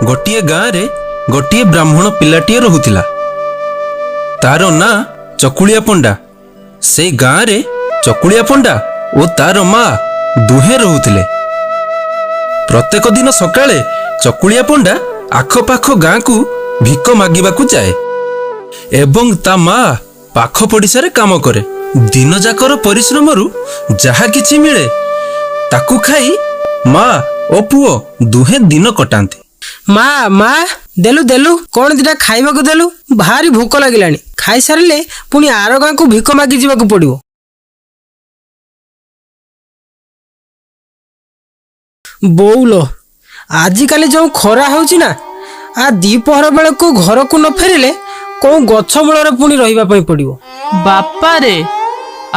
ଗୋଟିଏ ଗାଁରେ ଗୋଟିଏ ବ୍ରାହ୍ମଣ ପିଲାଟିଏ ରହୁଥିଲା। ତାର ନାଁ ଚକୁଳିଆ ପଣ୍ଡା। ସେଇ ଗାଁରେ ଚକୁଳିଆ ପଣ୍ଡା ଓ ତାର ମା ଦୁହେଁ ରହୁଥିଲେ। ପ୍ରତ୍ୟେକ ଦିନ ସକାଳେ ଚକୁଳିଆ ପଣ୍ଡା ଆଖପାଖ ଗାଁକୁ ଭିକ ମାଗିବାକୁ ଯାଏ ଏବଂ ତା ମା ପାଖ ପଡ଼ିଶାରେ କାମ କରେ। ଦିନଯାକର ପରିଶ୍ରମରୁ ଯାହା କିଛି ମିଳେ ତାକୁ ଖାଇ ମା ଓ ପୁଅ ଦୁହେଁ ଦିନ କଟାନ୍ତି। ମା, ମା, ଦେଲୁ ଦେଲୁ, କଣ ଦିଟା ଖାଇବାକୁ ଦେଲୁ, ଭାରି ଭୋକ ଲାଗିଲାଣି। ଖାଇସାରିଲେ ପୁଣି ଆର ଗାଁକୁ ଭିକ ମାଗି ଯିବାକୁ ପଡିବ। ବୋଉଲ, ଆଜିକାଲି ଯୋଉ ଖରା ହଉଛି ନା, ଆ ଦିପହର ବେଳକୁ ଘରକୁ ନ ଫେରିଲେ କୋଉ ଗଛ ମୂଳରେ ପୁଣି ରହିବା ପାଇଁ ପଡିବ। ବାପାରେ,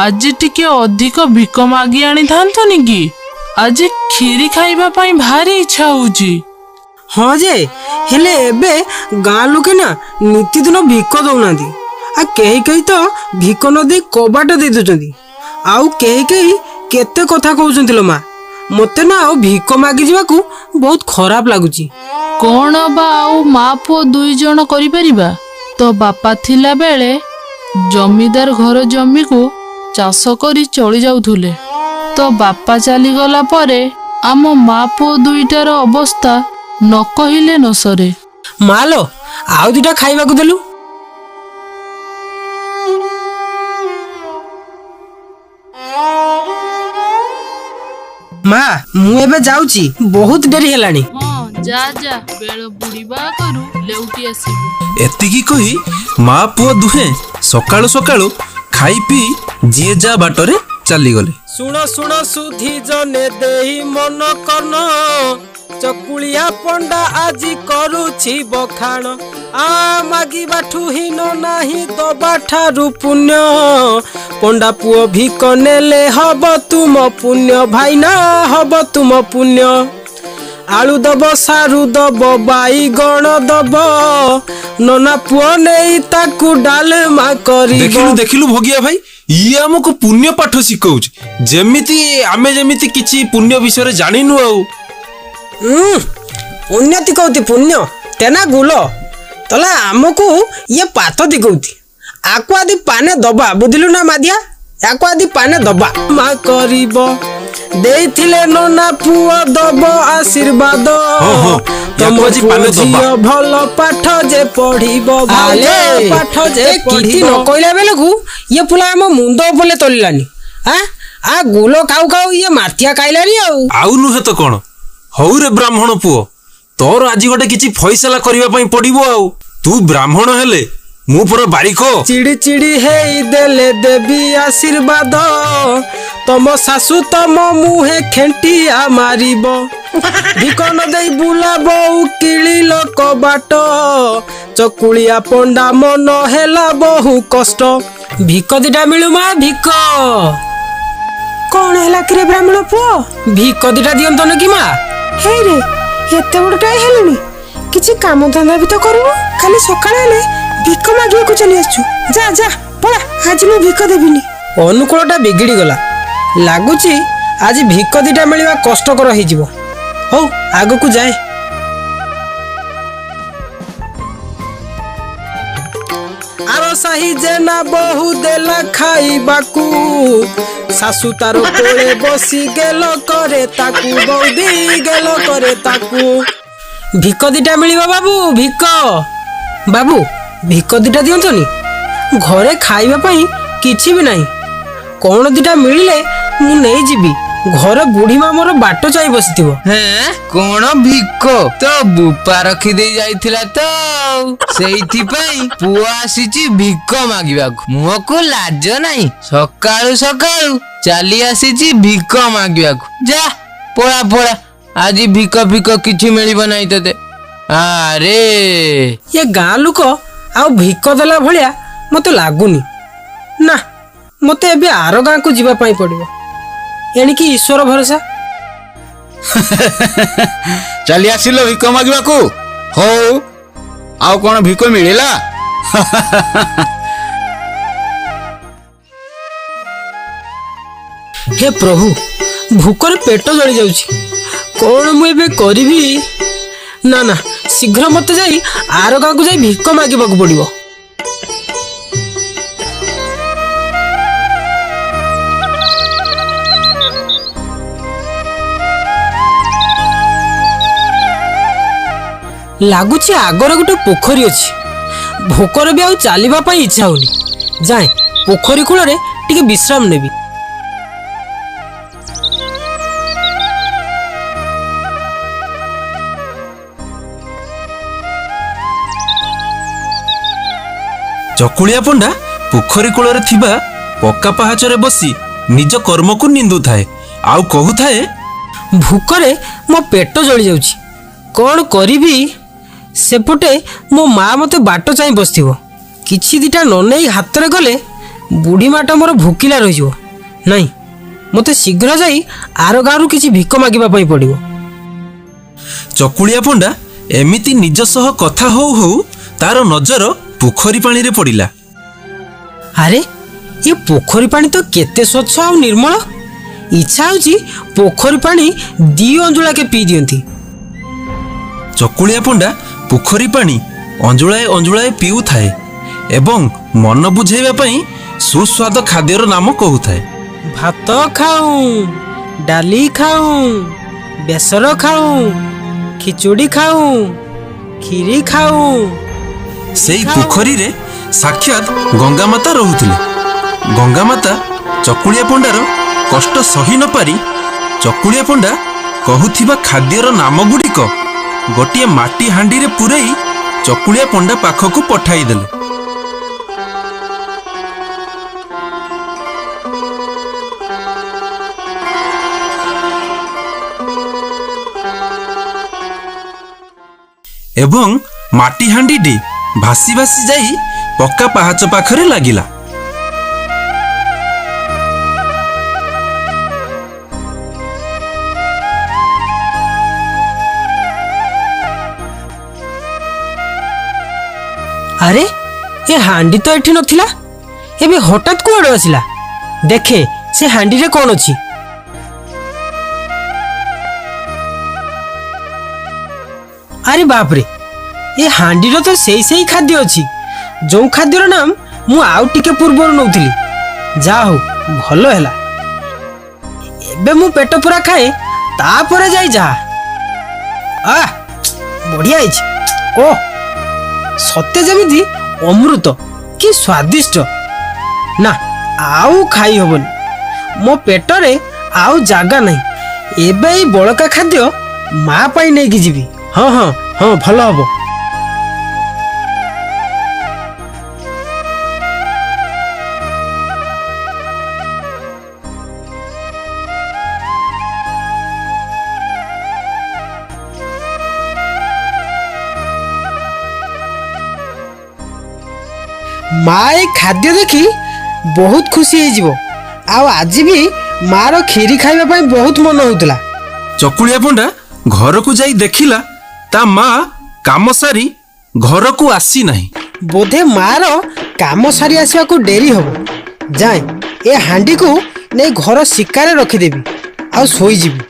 ଆଜି ଟିକେ ଅଧିକ ଭିକ ମାଗି ଆଣିଥାନ୍ତନି କି? ଆଜି କ୍ଷୀରି ଖାଇବା ପାଇଁ ଭାରି ଇଚ୍ଛା ହଉଛି। ହଁ ଯେ, ହେଲେ ଏବେ ଗାଁ ଲୋକେ ନା ନିତିଦିନ ଭିକ ଦଉନାହାନ୍ତି। ଆଉ କେହି କେହି ତ ଭିକ ନ ଦେଇ କବାଟ ଦେଇ ଦଉଛନ୍ତି, ଆଉ କେହି କେହି କେତେ କଥା କହୁଛନ୍ତି ଲୋ ମା। ମୋତେ ନା ଆଉ ଭିକ ମାଗି ଯିବାକୁ ବହୁତ ଖରାପ ଲାଗୁଛି। କଣ ବା ଆଉ ମା ପୁଅ ଦୁଇ ଜଣ କରିପାରିବା? ତୋ ବାପା ଥିଲା ବେଳେ ଜମିଦାର ଘର ଜମିକୁ ଚାଷ କରି ଚଳି ଯାଉଥିଲେ। ତୋ ବାପା ଚାଲିଗଲା ପରେ ଆମ ମା ପୁଅ ଦୁଇଟାର ଅବସ୍ଥା ନ କହିଲେ ନ ସରେ। ମା ଲୋ, ଆଉ ଦିଟା ଖାଇବାକୁ ଦେଲୁ। ମା, ମୁଁ ଏବେ ଯାଉଛି, ବହୁତ ଡେରି ହେଲାଣି। ହଁ, ଯା ଯା, ବେଳ ବୁଡିବା ଆଗରୁ ଲେଉଟି ଆସିବୁ। ଏତିକି କହି ମା ପୁଅ ଦୁହେଁ ସକାଳୁ ସକାଳୁ ଖାଇ ପିଇ ଯିଏ ଯା ବାଟରେ ଚାଲିଗଲେ। ଶୁଣ ଶୁଣ ସୁଧି ଜନେ ଦେଇ ମନ କର୍ଣ୍ଣ, ଚକୁଳିଆ ପଣ୍ଡା ଆଜି କରୁଛି ବଖାଣ। ଆ ମାଗିବାଠୁ ହୀନ ନାହିଁ ଦବା ଠାରୁ ପୁଣ୍ୟ, ପଣ୍ଡା ପୁଅ ଭିକ ନେଲେ ହବ ତୁମ ପୁଣ୍ୟ, ଭାଇନା ହବ ତୁମ ପୁଣ୍ୟ। ଆଳୁ ଦବ, ସାରୁ ଦବ, ବାଇଗଣ ଦବ, ନନା ପୁଅ ନେଇ ତାକୁ ଡାଲମା କରିବ। ଦେଖିଲୁ ଦେଖିଲୁ ଭଗିଆ ଭାଇ, ଇଏ ଆମକୁ ପୁଣ୍ୟ ପାଠ ଶିଖଉଛି, ଯେମିତି ଆମେ ଯେମିତି କିଛି ପୁଣ୍ୟ ବିଷୟରେ ଜାଣିନୁ। ଆଉ ପୁଣ୍ୟ ତିକଉତି, ପୁଣ୍ୟ ତେନା ଗୁଲ ତଲା ଆମକୁ ଇଏ ପାତ ଦିଗଉତି। ଆକୁ ଆଦି ପାନେ ଦବା, ବୁଝିଲୁ ନା ମାଧିଆ, ୟାକୁ ଆଦି ପାନେ ଦବା। ମା କରିବ ଦେଇଥିଲେ ନନା ପୁଅ ଦବ ଆଶୀର୍ବାଦ। ହଁ ହଁ, ତମ ୟାକୁ ଆଜି ପୁଅ ପାନେ ଦବା। ଝିଅ ଭଲ ପାଠ ଯେ ପଢିବ, ଭଲ ପାଠ ଯେ ପଢିବ। ନ କହିଲା ବେଳକୁ ଇଏ ପୁଲା ଆମ ମୁଣ୍ଡ ଉପରେ ତଳିଲାନି। ଆ ଆ ଗୁଲ ଖାଉ ଖାଉ ଇଏ ମାଠିଆ ଖାଇଲାନି ଆଉ। ଆଉ ନୁହେଁ ତ କଣ? ହଉ ରେ ବ୍ରାହ୍ମଣ ପୁଅ, ତୋର ଆଜି ଗୋଟେ କିଛି ଫଇସଲା କରିବା ପାଇଁ ପଡିବ। ଆଉ ତୁ ବ୍ରାହ୍ମଣ ହେଲେ ମୁଁ ପରା ବାରିକ। ଚିଡି ଚିଡି ହେଇ ଦେଲେ ଦେବୀ ଆଶୀର୍ବାଦ, ତମ ଶାଶୁ ତମ ମୁହେଁ ଖେଣ୍ଟିଆ ମାରିବ। ଭିକ ନ ଦେଇ ବୁଲା ବୋଉ କିଳିଲ କବାଟ, ଚକୁଳିଆ ପଣ୍ଡା ମନ ହେଲା ବହୁ କଷ୍ଟ। ଭିକ ଦିଟା ମିଳୁ ମା, ଭିକ। କଣ ହେଲା କିରେ ବ୍ରାହ୍ମଣ ପୁଅ? ଭିକ ଦିଟା ଦିଅନ୍ତନି କି ମା? ହେଇରେ, ଏତେ ବଡ଼ଟାଏ ହେଲୁଣି, କିଛି କାମ ଧନ୍ଦା ବି ତ କରୁନୁ, ଖାଲି ସକାଳ ହେଲେ ଭିକ ମାଗିବାକୁ ଚାଲି ଆସୁଛୁ। ଯା ଯା, ପଳା, ଆଜି ମୁଁ ଭିକ ଦେବିନି। ଅନୁକୂଳଟା ବିଗିଡ଼ି ଗଲା ଲାଗୁଛି, ଆଜି ଭିକ ଦିଟା ମିଳିବା କଷ୍ଟକର ହେଇଯିବ। ହଉ, ଆଗକୁ ଯାଏ। ଆର ସାହି ଜେନା ବହୁ ଦେଲା ଖାଇବାକୁ, ଶାଶୁ ତାର କୋଳେ ବସି ଗେଲ କରେ ତାକୁ, ବୌଦି ଗେଲ କରେ ତାକୁ। ଭିକ ଦିଟା ମିଳିବ ବାବୁ? ଭିକ ବାବୁ, ଭିକ ଦିଟା ଦିଅନ୍ତନି? ଘରେ ଖାଇବା ପାଇଁ କିଛି ବି ନାହିଁ। କଣ ଦିଟା ମିଳିଲେ ମୁଁ ନେଇଯିବି, ଘରେ ବୁଢୀ ମା ମୋର ବାଟ ଚାହିଁ ବସିଥିବ। ହେଁ, କଣ ଭିକ? ତୋ ବୁପା ରଖିଦେଇ ଯାଇଥିଲା ତ ଆଉ, ସେଇଥିପାଇଁ ପୁଅ ଆସିଛି ଭିକ ମାଗିବାକୁ। ମୁହଁକୁ ଲାଜ ନାହିଁ, ସକାଳୁ ସକାଳୁ ଚାଲି ଆସିଛି ଭିକ ମାଗିବାକୁ। ଯା ପଳା ପଳା, ଆଜି ଭିକ ଫିକ କିଛି ମିଳିବ ନାହିଁ ତତେ। ଆରେ ଏ ଗାଁ ଲୋକ ଆଉ ଭିକ ଦେଲା ଭଳିଆ ମତେ ଲାଗୁନି। ନା, ମତେ ଏବେ ଆର ଗାଁକୁ ଯିବା ପାଇଁ ପଡିବ। ଏଣିକି ଈଶ୍ୱର ଭରସା। ଚାଲି ଆସିଲ ଭିକ ମାଗିବାକୁ? ହଉ, ଆଉ କଣ ଭିକ ମିଳିଲା? ହେ ପ୍ରଭୁ, ଭୋକରେ ପେଟ ଜଳି ଯାଉଛି, କଣ ମୁଁ ଏବେ କରିବି? ନା ନା, ଶୀଘ୍ର ମୋତେ ଯାଇ ଆର ଗାଁକୁ ଯାଇ ଭିକ ମାଗିବାକୁ ପଡ଼ିବ। ଲାଗୁଛି ଆଗରେ ଗୋଟେ ପୋଖରୀ ଅଛି। ଭୋକରେ ବି ଆଉ ଚାଲିବା ପାଇଁ ଇଚ୍ଛା ହଉନି। ଯାଏ ପୋଖରୀ କୂଳରେ ଟିକେ ବିଶ୍ରାମ ନେବି। ଚକୁଳିଆ ପଣ୍ଡା ପୋଖରୀ କୂଳରେ ଥିବା ପକ୍କା ପାହାଚରେ ବସି ନିଜ କର୍ମକୁ ନିନ୍ଦୁଥାଏ ଆଉ କହୁଥାଏ, ଭୋକରେ ମୋ ପେଟ ଜଳି ଯାଉଛି, କ'ଣ କରିବି? ସେପଟେ ମୋ ମା ମୋତେ ବାଟ ଚାହିଁ ବସିଥିବ। କିଛି ଦିଟା ନ ନେଇ ହାତରେ ଗଲେ ବୁଢ଼ୀ ମାଟା ମୋର ଭୋକିଲା ରହିଯିବ। ନାଇଁ, ମୋତେ ଶୀଘ୍ର ଯାଇ ଆର ଗାଁରୁ କିଛି ଭିକ ମାଗିବା ପାଇଁ ପଡ଼ିବ। ଚକୁଳିଆ ପଣ୍ଡା ଏମିତି ନିଜ ସହ କଥା ହଉ ହଉ ତାର ନଜର ପୋଖରୀ ପାଣିରେ ପଡ଼ିଲା। ଆରେ, ଏ ପୋଖରୀ ପାଣି ତ କେତେ ସ୍ୱଚ୍ଛ ଆଉ ନିର୍ମଳ! ଇଚ୍ଛା ହେଉଛି ପୋଖରୀ ପାଣି ଦି ଅଞ୍ଜୁଳାକେ ପିଇ ଦିଅନ୍ତି। ଚକୁଳିଆ ପଣ୍ଡା ପୋଖରୀ ପାଣି ଅଞ୍ଜୁଳାଏ ଅଞ୍ଜୁଳାଏ ପିଉଥାଏ ଏବଂ ମନ ବୁଝେଇବା ପାଇଁ ସୁସ୍ୱାଦ ଖାଦ୍ୟର ନାମ କହୁଥାଏ। ଭାତ ଖାଉଁ, ଡାଲି ଖାଉଁ, ବେସର ଖାଉଁ, ଖିଚୁଡ଼ି ଖାଉଁ, କ୍ଷୀରି ଖାଉଁ। ସେଇ ପୋଖରୀରେ ସାକ୍ଷାତ ଗଙ୍ଗାମାତା ରହୁଥିଲେ। ଗଙ୍ଗାମାତା ଚକୁଳିଆ ପଣ୍ଡାର କଷ୍ଟ ସହି ନପାରି ଚକୁଳିଆ ପଣ୍ଡା କହୁଥିବା ଖାଦ୍ୟର ନାମ ଗୁଡ଼ିକ ଗୋଟିଏ ମାଟି ହାଣ୍ଡିରେ ପୂରେଇ ଚକୁଳିଆ ପଣ୍ଡା ପାଖକୁ ପଠାଇଦେଲେ। ଏବଂ ମାଟି ହାଣ୍ଡିଟି ଭାସି ଭାସି ଯାଇ ପକ୍କା ପାହାଚ ପାଖରେ ଲାଗିଲା। ଆରେ, ଏ ହାଣ୍ଡି ତ ଏଠି ନଥିଲା, ଏବେ ହଠାତ୍ କୁଆଡ଼ୁ ଆସିଲା? ଦେଖେ ସେ ହାଣ୍ଡିରେ କ'ଣ ଅଛି। ଆରେ ବାପରେ, ଏ ହାଣ୍ଡିର ତ ସେଇ ସେଇ ଖାଦ୍ୟ ଅଛି ଯେଉଁ ଖାଦ୍ୟର ନାମ ମୁଁ ଆଉ ଟିକେ ପୂର୍ବରୁ ନେଉଥିଲି। ଯାହା ହଉ, ଭଲ ହେଲା। ଏବେ ମୁଁ ପେଟ ପୁରା ଖାଏ, ତାପରେ ଯାଇ ଯାହା। ଆহ, ବଢ଼ିଆ ହେଇଛି। ଓ, ସତେ ଯେମିତି ଅମୃତ, କି ସ୍ୱାଦିଷ୍ଟ! ନା, ଆଉ ଖାଇ ହବନି, ମୋ ପେଟରେ ଆଉ ଜାଗା ନାହିଁ। ଏବେ ଏଇ ବଳକା ଖାଦ୍ୟ ମା ପାଇଁ ନେଇକି ଯିବି। ହଁ ହଁ ହଁ, ଭଲ ହବ। ମା ଏ ଖାଦ୍ୟ ଦେଖି ବହୁତ ଖୁସି ହେଇଯିବ। ଆଉ ଆଜି ବି ମାର କ୍ଷୀରି ଖାଇବା ପାଇଁ ବହୁତ ମନ ହେଉଥିଲା। ଚକୁଳିଆ ପଣ୍ଡା ଘରକୁ ଯାଇ ଦେଖିଲା ତା ମା କାମ ସାରି ଘରକୁ ଆସିନାହିଁ। ବୋଧେ ମାର କାମ ସାରି ଆସିବାକୁ ଡେରି ହବ। ଯାଏ ଏ ହାଣ୍ଡିକୁ ନେଇ ଘର ଶିକାରେ ରଖିଦେବି ଆଉ ଶୋଇଯିବି।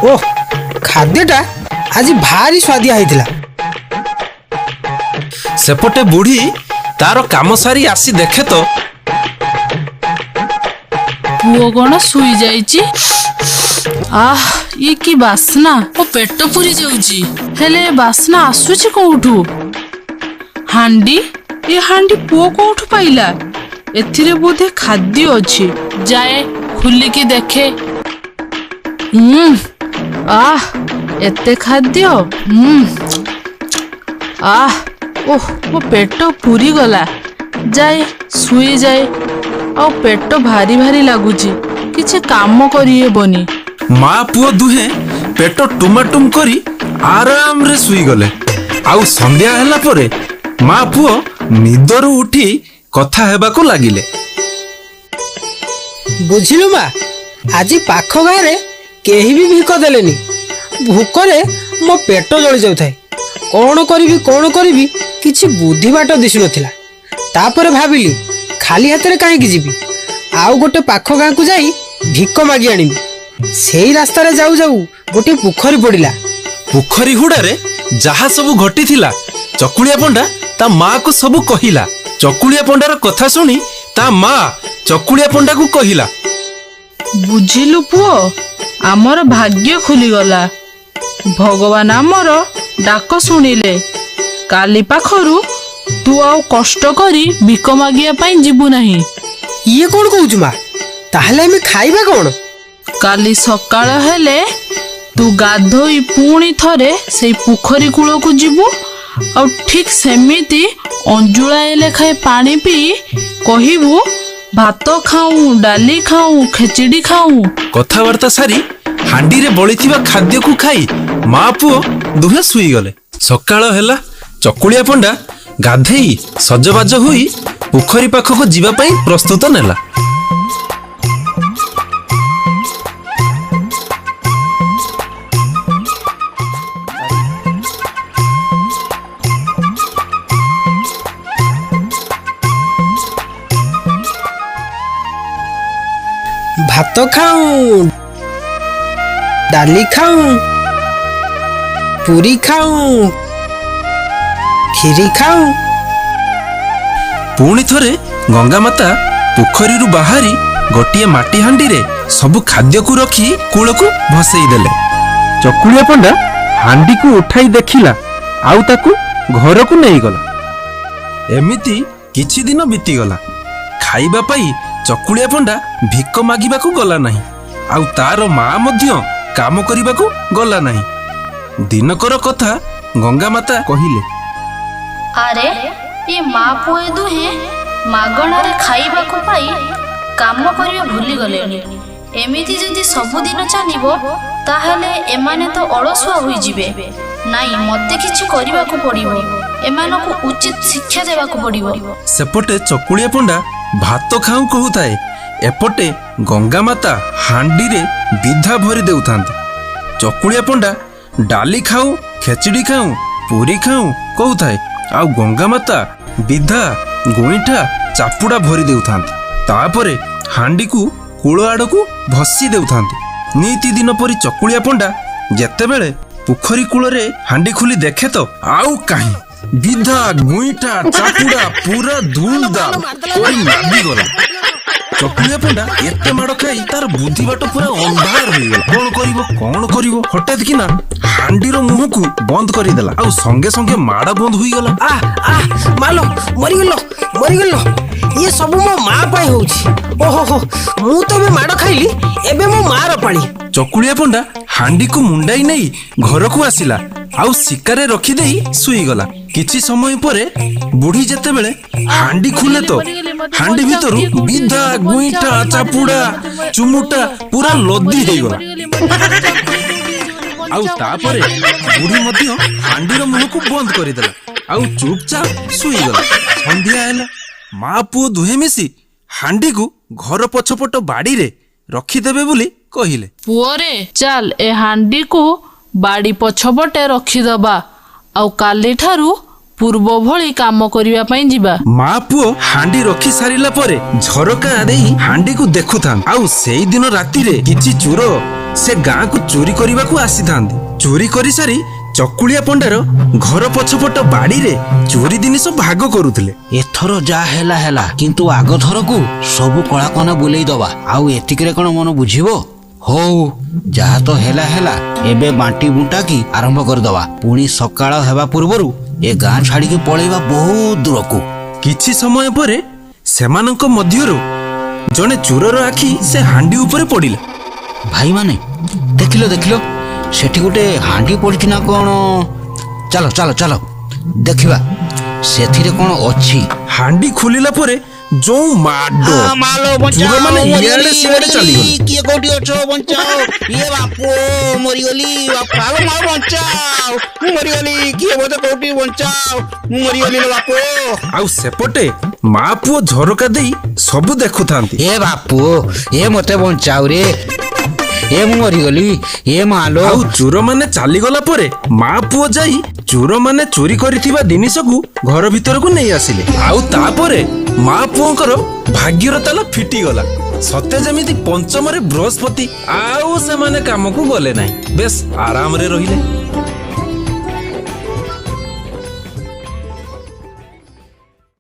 ଓহ, ଖାଦ୍ୟଟା ଆଜି ଭାରି ସ୍ୱାଦିଆ ହେଇଥିଲା। ସେପଟେ ବୁଢ଼ୀ ତାର କାମ ସାରି ଆସି ଦେଖେ ତ ପୁଅ କଣ ଶୋଇଯାଇଛି। ଆଃ, ଇଏ କି ବାସ୍ନା! ମୋ ପେଟ ପୁରି ଯାଉଛି। ହେଲେ ଏ ବାସ୍ନା ଆସୁଛି କୋଉଠୁ? ହାଣ୍ଡି, ଏ ହାଣ୍ଡି ପୁଅ କୋଉଠୁ ପାଇଲା? ଏଥିରେ ବୋଧେ ଖାଦ୍ୟ ଅଛି। ଯାଏ ଖୋଲିକି ଦେଖେ। ଉଁ ଆଃ, ଏତେ ଖାଦ୍ୟ! ଉଁ ଆଃ, ଓହ, ମୋ ପେଟ ପୁରିଗଲା। ଯାଏ ଶୋଇଯାଏ। ଆଉ ପେଟ ଭାରି ଭାରି ଲାଗୁଛି, କିଛି କାମ କରିହେବନି। ମା ପୁଅ ଦୁହେଁ ପେଟ ଟୁମାଟୁମ କରି ଆରାମରେ ଶୋଇଗଲେ। ଆଉ ସନ୍ଧ୍ୟା ହେଲା ପରେ ମା ପୁଅ ନିଦରୁ ଉଠି କଥା ହେବାକୁ ଲାଗିଲେ। ବୁଝିଲୁ ମା, ଆଜି ପାଖ ଗାଁରେ କେହି ବି ଭିକ ଦେଲେନି। ଭୋକରେ ମୋ ପେଟ ଜଳି ଯାଉଥାଏ। କ'ଣ କରିବି କ'ଣ କରିବି କିଛି ବୁଦ୍ଧି ବାଟ ଦିଶୁନଥିଲା। ତାପରେ ଭାବିଲି ଖାଲି ହାତରେ କାହିଁକି ଯିବି, ଆଉ ଗୋଟେ ପାଖ ଗାଁକୁ ଯାଇ ଭିକ ମାଗି ଆଣିବି। ସେଇ ରାସ୍ତାରେ ଯାଉ ଯାଉ ଗୋଟିଏ ପୋଖରୀ ପଡ଼ିଲା। ପୋଖରୀ ହୁଡ଼ାରେ ଯାହା ସବୁ ଘଟିଥିଲା ଚକୁଳିଆ ପଣ୍ଡା ତା ମାକୁ ସବୁ କହିଲା। ଚକୁଳିଆ ପଣ୍ଡାର କଥା ଶୁଣି ତା ମା ଚକୁଳିଆ ପଣ୍ଡାକୁ କହିଲା, ବୁଝିଲୁ ପୁଅ, ଆମର ଭାଗ୍ୟ ଖୋଲିଗଲା। ଭଗବାନ ଆମର ଡାକ ଶୁଣିଲେ। କାଲି ପାଖରୁ ତୁ ଆଉ କଷ୍ଟ କରି ଭିକ ମାଗିବା ପାଇଁ ଯିବୁ ନାହିଁ। ଇଏ କ'ଣ କହୁଛୁ ମା? ତାହେଲେ ଆମେ ଖାଇବା କ'ଣ? କାଲି ସକାଳ ହେଲେ ତୁ ଗାଧୋଇ ପୁଣି ଥରେ ସେଇ ପୋଖରୀ କୂଳକୁ ଯିବୁ, ଆଉ ଠିକ୍ ସେମିତି ଅଞ୍ଜୁଳାଏ ଲେଖାଏ ପାଣି ପିଇ କହିବୁ, ଭାତ ଖାଉଁ, ଡାଲି ଖାଉଁ, ଖେଚିଡ଼ି ଖାଉଁ। କଥାବାର୍ତ୍ତା ସାରି ହାଣ୍ଡିରେ ବଳିଥିବା ଖାଦ୍ୟକୁ ଖାଇ ମା ପୁଅ ଦୁହେଁ ଶୋଇଗଲେ। ସକାଳ ହେଲା। ଚକୁଳିଆ ପଣ୍ଡା ଗାଧେଇ ସଜବାଜ ହୋଇ ପୋଖରୀ ପାଖକୁ ଯିବା ପାଇଁ ପ୍ରସ୍ତୁତ ନେଲା। ଭାତ ଖାଉଁ, ଡାଲି ଖାଉଁ, ପୁରୀ ଖାଉଁ, କ୍ଷୀରି ଖାଉଁ। ପୁଣି ଥରେ ଗଙ୍ଗା ମାତା ପୋଖରୀରୁ ବାହାରି ଗୋଟିଏ ମାଟି ହାଣ୍ଡିରେ ସବୁ ଖାଦ୍ୟକୁ ରଖି କୂଳକୁ ଭସେଇ ଦେଲେ। ଚକୁଳିଆ ପଣ୍ଡା ହାଣ୍ଡିକୁ ଉଠାଇ ଦେଖିଲା ଆଉ ତାକୁ ଘରକୁ ନେଇଗଲା। ଏମିତି କିଛି ଦିନ ବିତିଗଲା। ଖାଇବା ପାଇଁ ଚକୁଳିଆ ପଣ୍ଡା ଭିକ ମାଗିବାକୁ ଗଲା ନାହିଁ, ଆଉ ତାର ମା ମଧ୍ୟ କାମ କରିବାକୁ ଗଲା ନାହିଁ। ଦିନକର କଥା, ଗଙ୍ଗା ମାତା କହିଲେ, ଆରେ ଏ ମା ପୁଅ ଦୁହେଁ ମାଗଣାରେ ଖାଇବାକୁ ପାଇ କାମ କରିବା ଭୁଲିଗଲେଣି। ଏମିତି ଯଦି ସବୁଦିନ ଚାଲିବ ତାହେଲେ ଏମାନେ ତ ଅଳସୁଆ ହୋଇଯିବେ। ନାଇଁ, ମୋତେ କିଛି କରିବାକୁ ପଡ଼ିବ। ଏମାନଙ୍କୁ ଉଚିତ ଶିକ୍ଷା ଦେବାକୁ ପଡ଼ିବ। ସେପଟେ ଚକୁଳିଆ ପଣ୍ଡା ଭାତ ଖାଉଁ କହୁଥାଏ, ଏପଟେ ଗଙ୍ଗା ମାତା ହାଣ୍ଡିରେ ବିଧା ଭରି ଦେଉଥାନ୍ତି। ଚକୁଳିଆ ପଣ୍ଡା ଡାଲି ଖାଉ, ଖେଚିଡ଼ି ଖାଉଁ, ପୁରୀ ଖାଉଁ କହୁଥାଏ, ଆଉ ଗଙ୍ଗା ମାତା ବିଧା, ଗୋଇଠା, ଚାପୁଡ଼ା ଭରି ଦେଉଥାନ୍ତି। ତାପରେ ହାଣ୍ଡିକୁ କୂଳ ଆଡ଼କୁ ଭସି ଦେଉଥାନ୍ତି। ନିତିଦିନ ପରି ଚକୁଳିଆ ପଣ୍ଡା ଯେତେବେଳେ ପୋଖରୀ କୂଳରେ ହାଣ୍ଡି ଖୋଲି ଦେଖେ ତ ଆଉ କାହିଁ, ବିଧା, ଗୁଇଠା, ଚାପୁଡ଼ା ପୁରା ଧୁମ୍ ଦାମ କରି ନାଦିଗଲା। ଚକୁଳିଆ ପଣ୍ଡା ଏତେ ମାଡ଼ ଖାଇ ତାର ବୁଦ୍ଧି ବାଟ ପୁରା ଅନ୍ଧାର ହୋଇଗଲା। କଣ କରିବ, କଣ କରିବ? ହଠାତ୍ କିନା ହାଣ୍ଡିର ମୁହଁକୁ ବନ୍ଦ କରିଦେଲା, ଆଉ ସଙ୍ଗେ ସଙ୍ଗେ ମାଡ଼ ବନ୍ଦ ହୋଇଗଲା। ଆ ଆ ମାଲୋ, ମରିଗଲ, ମରିଗଲ! ଇଏ ସବୁ ମୋ ମା ପାଇଁ ହଉଛି। ଓହୋ ହୋ, ମୁଁ ତ ଏବେ ମାଡ଼ ଖାଇଲି, ଏବେ ମୋ ମାର ପାଳି। ଚକୁଳିଆ ପଣ୍ଡା ହାଣ୍ଡିକୁ ମୁଣ୍ଡାଇ ନେଇ ଘରକୁ ଆସିଲା ଆଉ ଶିକାରେ ରଖିଦେଇ ଶୋଇଗଲା। କିଛି ସମୟ ପରେ ବୁଢୀ ଯେତେବେଳେ ହାଣ୍ଡି ଖୋଲେ ତ ହାଣ୍ଡି ଭିତରୁ ବିଧା, ଗୁଇଠା, ଚାପୁଡ଼ା, ଚୁମୁଟା ପୁରା ଲଦି ହେଇଗଲା। ଆଉ ତାପରେ ବୁଢୀ ମଧ୍ୟ ହାଣ୍ଡିର ମୁହଁକୁ ବନ୍ଦ କରିଦେଲା ଆଉ ଚୁପଚାପ ଶୋଇଗଲା। ସନ୍ଧ୍ୟା ହେଲା। ମା ପୁଅ ଦୁହେଁ ମିଶି ହାଣ୍ଡିକୁ ଘର ପଛପଟ ବାଡ଼ିରେ ରଖିଦେବେ ବୋଲି କହିଲେ। ପୁଅରେ, ଚାଲ ଏ ହାଣ୍ଡିକୁ ବାଡ଼ି ପଛପଟେ ରଖିଦବା, ଆଉ କାଲିଠାରୁ ପୂର୍ବ ଭଳି କାମ କରିବା ପାଇଁ ଯିବା। ମା ପୁଅ ହାଣ୍ଡି ରଖି ସାରିଲା ପରେ ଝରକା ଦେଇ ହାଣ୍ଡିକୁ ଦେଖୁଥାନ୍ତି। ଆଉ ସେଇଦିନ ରାତିରେ କିଛି ଚୋର ସେ ଗାଁକୁ ଚୋରି କରିବାକୁ ଆସିଥାନ୍ତି। ଚୋରି କରିସାରି ଚକୁଳିଆ ପଣ୍ଡାର ଘର ପଛପଟ ବାଡ଼ିରେ ଚୋରି ଜିନିଷ ଭାଗ କରୁଥିଲେ। ଏଥର ଯାହା ହେଲା ହେଲା, କିନ୍ତୁ ଆଗ ଥରକୁ ସବୁ କଳାକନା ବୁଲେଇ ଦବା। ଆଉ ଏତିକିରେ କଣ ମନ ବୁଝିବ? ହଉ, ଯାହା ତ ହେଲା ହେଲା, ଏବେ ବାଣ୍ଟି ବୁଣ୍ଟା କି ଆରମ୍ଭ କରିଦବା। ପୁଣି ସକାଳ ହେବା ପୂର୍ବରୁ ଏ ଗାଁ ଛାଡିକି ପଳେଇବା ବହୁତ ଦୂରକୁ। କିଛି ସମୟ ପରେ ସେମାନଙ୍କ ମଧ୍ୟରୁ ଜଣେ ଚୋରର ଆଖି ସେ ହାଣ୍ଡି ଉପରେ ପଡ଼ିଲା। ଭାଇମାନେ, ଦେଖିଲ ଦେଖିଲ, ସେଠି ଗୋଟେ ହାଣ୍ଡି ପଡ଼ିଛି ନା କଣ? ଚାଲ ଚାଲ ଚାଲ, ଦେଖିବା ସେଥିରେ କଣ ଅଛି। ହାଣ୍ଡି ଖୋଲିଲା ପରେ ଯୋଉ ମାଡ଼, ଚୋରମାନେ ଇଆଡ଼େ ସିଆଡ଼େ ଚାଲିଗଲେ। କିଏ କୋଉଠି ଅଛ, ବଞ୍ଚାଅ! ଇଏ ବାପୁ, ମରିଗଲି! ବାପା ମା, ବଞ୍ଚାଅ, ମୁଁ ମରିଗଲି! କିଏ ବୋଧେ କୋଉଠି, ବଞ୍ଚାଅ, ମୁଁ ମରିଗଲି ଲୋ ବାପୁ! ଆଉ ସେପଟେ ମା ପୁଅ ଝରକା ଦେଇ ସବୁ ଦେଖୁଥାନ୍ତି। ଏ ବାପୁ, ଏ ମତେ ବଞ୍ଚାଅ ରେ! ଏ ମୁଁ ମରିଗଲି, ଏ ମାଲୋ। ଆଉ ଚୋରମାନେ ଚାଲିଗଲା ପରେ ମା ପୁଅ ଯାଇ ଚୋରମାନେ ଚୋରି କରିଥିବା ଜିନିଷକୁ ଘର ଭିତରକୁ ନେଇ ଆସିଲେ। ଆଉ ତାପରେ ମା ପୁଅଙ୍କର ଭାଗ୍ୟର ତାଲା ଫିଟିଗଲା, ସତେ ଯେମିତି ପଞ୍ଚମରେ ବୃହସ୍ପତି। ଆଉ ସେମାନେ କାମକୁ ଗଲେ ନାହିଁ, ବେଶ ଆରାମରେ ରହିଲେ।